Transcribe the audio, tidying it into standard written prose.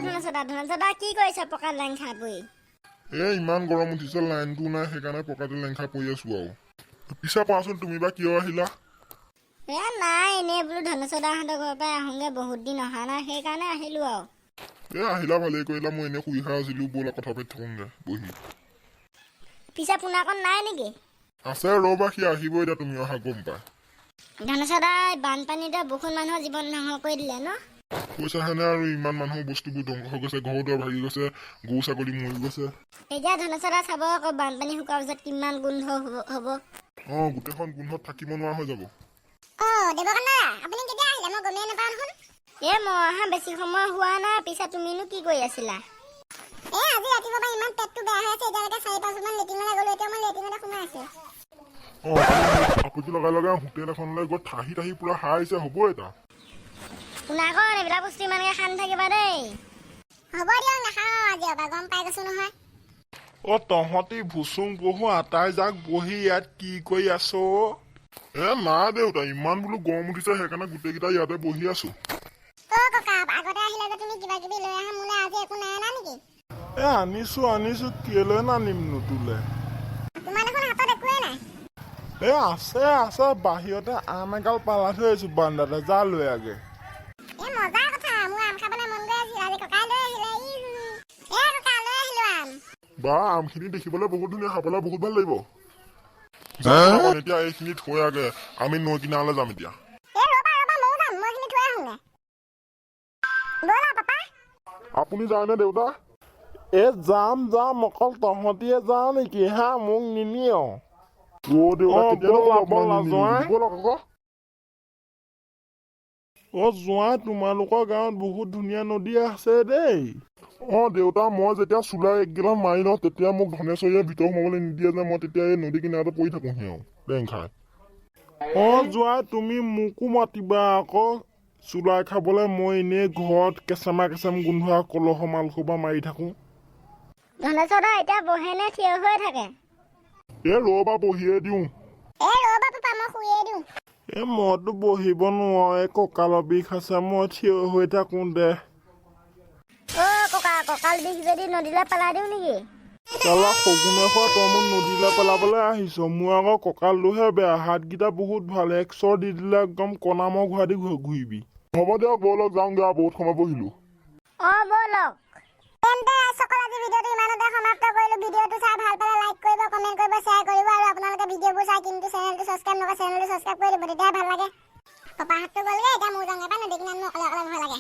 ধনেশদা, ধনেশদা, কি কৰিছা পকাত লেংখা পৰি? এ ইমান গৰম উঠিছে, লাইনটো নাই, সেইকাৰণে পকাতে লেংখা পৰি আছো। আৰু পিছে কোৱাচোন, তুমি বা কিয় আহিলা? এ নাই, এনেই বোলো ধনেশদাহঁতৰ ঘৰৰ পৰাই আহোঁগে, বহুত দিন অহা নাই, সেইকাৰণে আহিলো আৰু। এ আহিলা, ভালেই কৰিলা। মই এনেই শুইহে আছিলো। ব'লা, কথা পাতি থাকোঁগে বহি। পিছে পোনাকণ নাই নেকি? আছে, ৰ'বা, সি আহিব এতিয়া তুমি অহা গম পাই। ধনেশদাই, বানপানীতে বহুত মানুহৰ জীৱন ধ্বংস কৰি দিলে ন? কৈছাহেনে আৰু, ইমান মানুহৰ বস্তুবোৰ ধ্বংস হৈ গৈছে, ঘৰ দুৱাৰ ভাগি গৈছে, গৰু ছাগলী মৰি গৈছে। এতিয়া ধনেশদা চাব আকৌ, বানপানী শুকোৱাৰ পিছত কিমান গোন্ধ হ'ব। অঁ, গোটেইখন গোন্ধত থাকিব নোৱাৰা হৈ যাব। অ দেৱকান্ত, আপুনি কেতিয়া আহিলে? মই গমেই নাপাওঁ দেখোন। এ মই অহা বেছি সময় হোৱা নাই। পিছে তুমিনো কি কৰি আছিলা? এ আজি ৰাতিপুৱা পৰা ইমান পেটটো বেয়া হৈ আছে, এতিয়ালৈকে চাৰি পাঁচবাৰমান লেট্ৰিনলৈ গ'লো, এতিয়া মই লেট্ৰিনতে সোমাই আছো। অঁ, আপত্তি লগাই লগাই হোটেল এখনলৈ গৈ ঠাহি ঠাহি পুৰা হাৰিছে হ'ব এটা। শুনাকণ, এইবিলাক বস্তু ইমানকে খাই নাথাকিবা দেই। হ'ব দিয়ক, নাখাওঁ আজিৰ পৰা, গম পাই গৈছো নহয়। অ তহঁতি ভুচুং পহু আটাই যাক বহি ইয়াত কি কৰি আছ অ? এ নাই দেউতা, ইমান বোলো গৰম উঠিছে, সেইকাৰণে গোটেইকেইটা ইয়াতে বহি আছো। অ ককা, আগতে আহিলে যে তুমি কিবা কিবি লৈ আহা, মোলৈ আজি একো নাই অনা নেকি? এ আনিছো আনিছো, কেলৈ নানিমনো তোলে? তোমাৰ দেখোন হাতত একোৱেই নাই। এ আছে আছে, বাহিৰতে আম এগাল পালাই থৈ আহিছো বান্দাতে, যা লৈ আগে। এ মজা কথা, মোৰ আম খাবলৈ মন গৈ আছিল, আজি ককাই লৈ আহিলে। ই এ ককা, লৈ আহিলো আম। বা, আমখিনি দেখিবলৈ বহুত ধুনীয়া, খাবলৈ বহুত ভাল লাগিব। যা, এতিয়া এইখিনি থৈ আগে, আমি নৈ কিনাৰলৈ যাম এতিয়া। এ ৰ'বা ৰ'বা, ময়ো যাম, মই এইখিনি থৈ আহোঁগে। ব'লা পাপা। আপুনি যায়নে দেউতা? এ যাম যাম, অকল তহঁতিয়ে যাও নেকি হা, মোক নিনিয়? অ দেউতা, অ, কেতিয়া ব'লা, ক'ব আপোনাক ব'লা, নিনিম? জোঁৱাই। ব'লক আকৌ। অ জোঁৱাই, তোমালোকৰ গাঁৱত বহুত ধুনীয়া নদী আছে দেই। অ দেউতা, মই যেতিয়া চুলাই একগিলাচ মাৰি লওঁ, তেতিয়া মোক ধনেশ্বৰীয়ে ভিতৰ সোমাবলৈ নিদিয়ে যে, মই তেতিয়া এই নদী কিনাৰতে পৰি থাকোঁহি আৰু লেং খাই। অ জোঁৱাই, তুমি মোকো মাতিবা আকৌ চুলাই খাবলৈ, মই এনেই ঘৰত কেঁচেমা কেঁচেম গোন্ধোৱা কলহ মাল সোপা মাৰি থাকোঁ। ধনেশদা, এতিয়া বহে নে থিয় হৈ থাকে? এ ৰ'বা, বহিয়ে দিওঁ। এ ৰ'বা পাপা, মই শুইয়ে দিওঁ। এ মইতো বহিব নোৱাৰো, এই কঁকালৰ বিষ আছে, মই থিয় হৈ থাকোঁ দে। অ ককা, কঁকাল বিষ যদি নদীলৈ পেলাই দিওঁ নেকি? চালা শগুনে খোৱা, তই মোক নদীলৈ পেলাবলৈ আহিছ? মোৰ আকৌ কঁকালটোহে বেয়া, হাতকেইটা বহুত ভাল, এক চৰ দি দিলে একদম কণামৰ ঘূৰাই দি ঘূৰিবি। হ'ব দিয়ক, ব'লক যাওঁগে আৰু, বহুত সময় বহিলো। অ ব'লক তেন্তে। ৰাইজসকল, আজি ভিডিঅ'টো ইমানতে সমাপ্ত কৰিলো। ভিডিঅ'টো চাই ভাল পালে লাইক কৰিব, কমেণ্ট কৰিব, শ্বেয়াৰ কৰিব আৰু আপোনালোকে ভিডিঅ'বোৰ চাই কিন্তু চেনেলটো ছাবস্ক্ৰাইব নকৰে, চেনেলটো ছাবস্ক্ৰাইব কৰি দিব, তেতিয়াহে ভাল লাগে। পাপাহঁতটো গ'লগে, এতিয়া মোৰ যাওঁগে পাই, নদী কিনাৰত মোৰ অকলে অকলে ভয় লাগে।